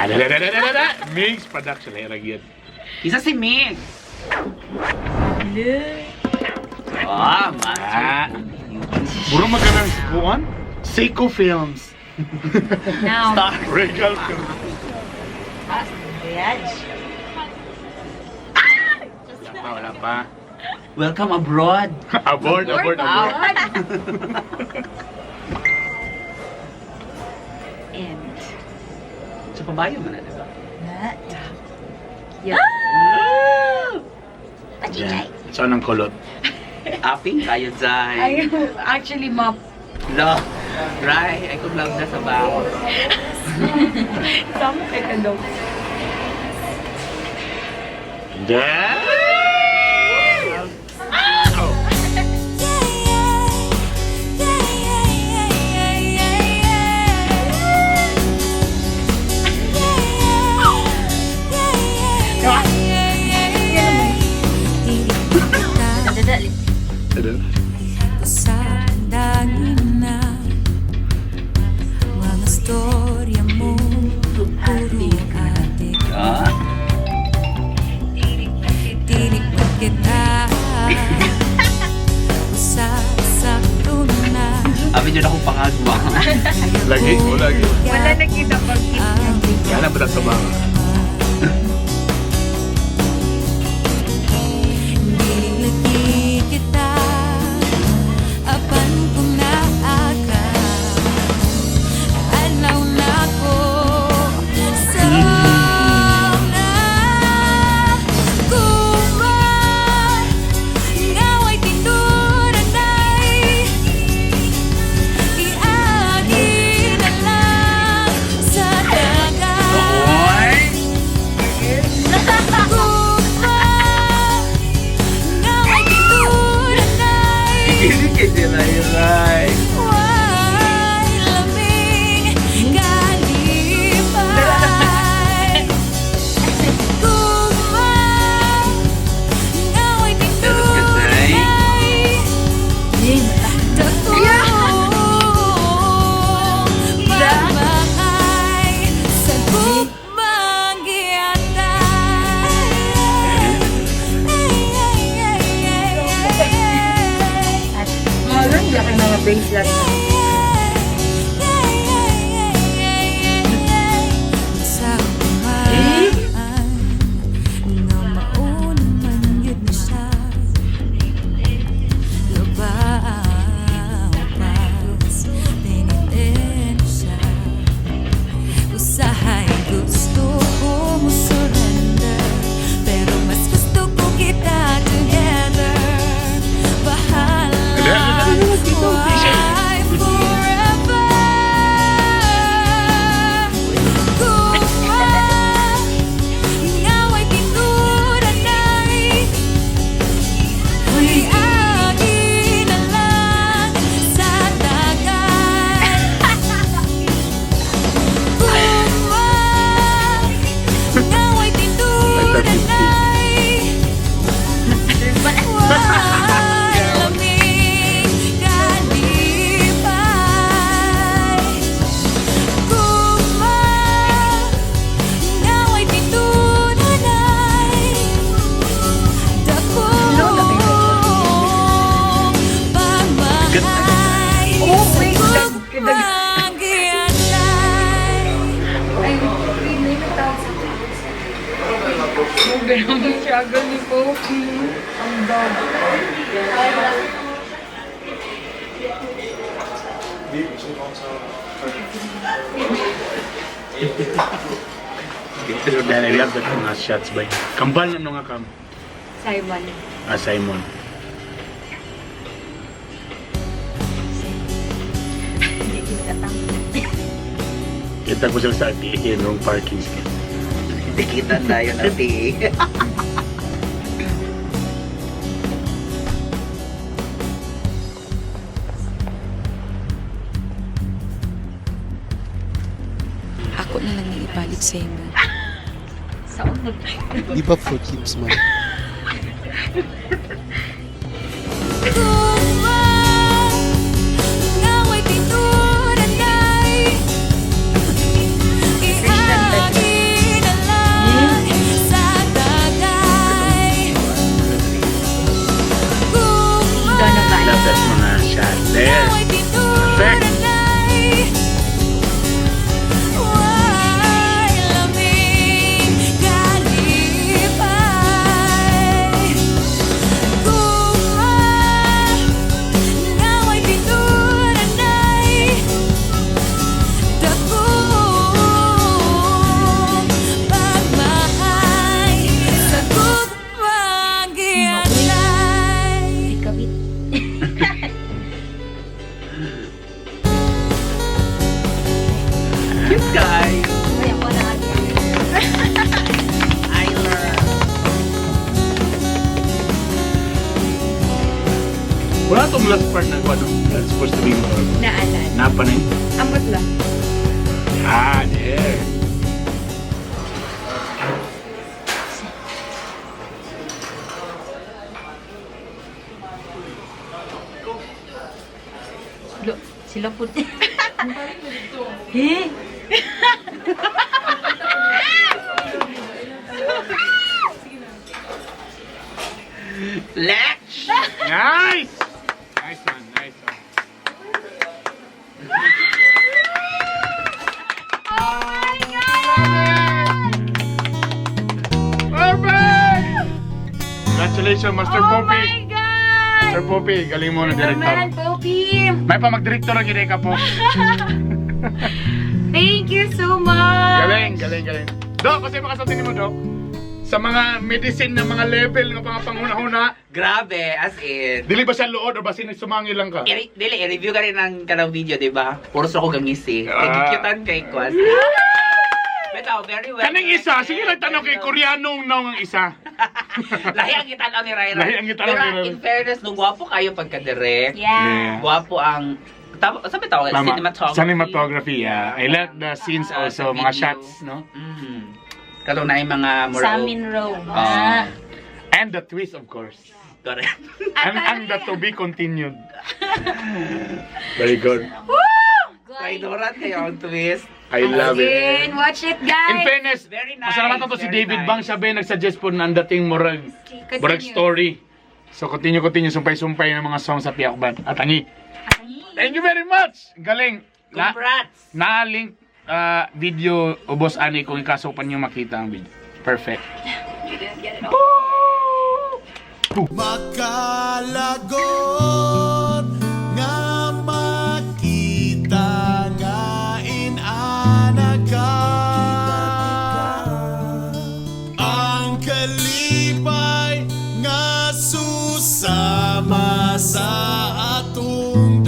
Ah, da, da, da, da, da, da. Migs Production. Ay, ragyan. Isa si Migs. Ah, Ah. master. Buro magkanang kuan? Seiko Films. Now, Star. Regal Films. Voyage. Wala pa, wala pa. Welcome abroad. Aboard, aboard, aboard. And Sa pabayo man na, di ba? Yeah. Yeah. Saan ang kulot? Aping kayo, Zay. Ay, actually, map. Lo. Rai, ay kung love na sa baho. Sama kay kadog. Yeah! Oh. Dadali. Ano? Sa dangin na mga storya mo, puro adik. Ah. Dili pa kita sa sakto na. Abi dyan akong pangagwa. Lagi, o lagi. Wala nakita pag Kaya na ba sa mga? Dili lagi kita apan kung naa ka, adlaw na ko sa na kuma ngaway tinduranay iagi na lang sa dagat. Oy! Gugma, ngaway tinduranay. Hindi kay Rai Rai. Way laming kalipay. Gugma, ngaway tinduranay. Dakong pagmamahal sa gugmang giatay. Maroon laki mga bracelet. Sa kumaan nga mauna man yun na siya, Lubaw pas penitensya. Usahay gusto ko mo surrender, pero mas gusto ko kita together. Bahala, why forever. Gugma, ngaway tinuranay. Iagi na lang sa dagat. Gugma, ngaway tinuranay. Way laming kalipay. Gugma, ngaway tinuranay. Dakong pagmamahal Oh, sa wait. gugmang giatay. Ay, wait, may natawag sa Oh, grabe struggle ni Poki. Ang dog. Pero dahil we have that mga shots by. Kambal na no nga kam. Simon. Ah, Simon. Hindi kita. Kita ko sila sa RTA, wrong parking space. Dikitan tayo ng TA. Ako na lang yung ibalik sa imo. Sa unod. Di ba for keeps man? Gugma, ngaway tinuranay. Iagi Katong last part na ko, ano? That's supposed to be more. Naalala. Napa na yun. Amot lang. Ah, there. Lo, sila po. Eh? Let's! Nice! Nice one, nice one. Oh my God! Perfect! Congratulations, Master Oh Poppy. my God! Sir Poppy, galing mo na Naman, director. Poppy! May pa mag-director ang gini ka po. Thank you so much! Galing, galing, galing. Dok, kasi makasatin mo, Dok. Sa mga medicine na mga level ng mga panghuna-huna, Grabe, as in. dili ba siya luod o basin sumangil lang ka? Dili, i-review ka rin ng kanang video, di ba? Puro sa ko gangisi. Ah. Nagkikyutan kay ko. As in. Pero very well. Kaning isa, sige lang tanong kay Koreanong naong ang isa. Lahi ang gitanaw ni Rai Rai. Lahi ang gitanaw Pero ni Rai Rai. in fairness, nung gwapo kayo pagka-direct. Yeah. Gwapo ang tama, sabi tawag, Tama. cinematography. Cinematography, yeah. I like the scenes Ah, also, sa mga video. shots, no? Katong na yung mga more Sa amin row. Ah. And the twist, of course. Correct. And the to be continued. Very good. Traidoran kayo ang twist. I love it. Again, watch it, guys! In fairness, Very nice, pasalamatan to si very David nice. Bang, sabi, nagsuggest po na ang dating murag, Continue. murag story. So continue, continue, sumpay-sumpay ng mga song sa Piak Band. At ani, thank you very much! Galing! Na, Congrats! na-link video ubos ani kung ikaso pa niyo makita ang video. Perfect. You didn't get it all. Makalagot nga makita nga inana ka. Ang kalipay nga susama sa atong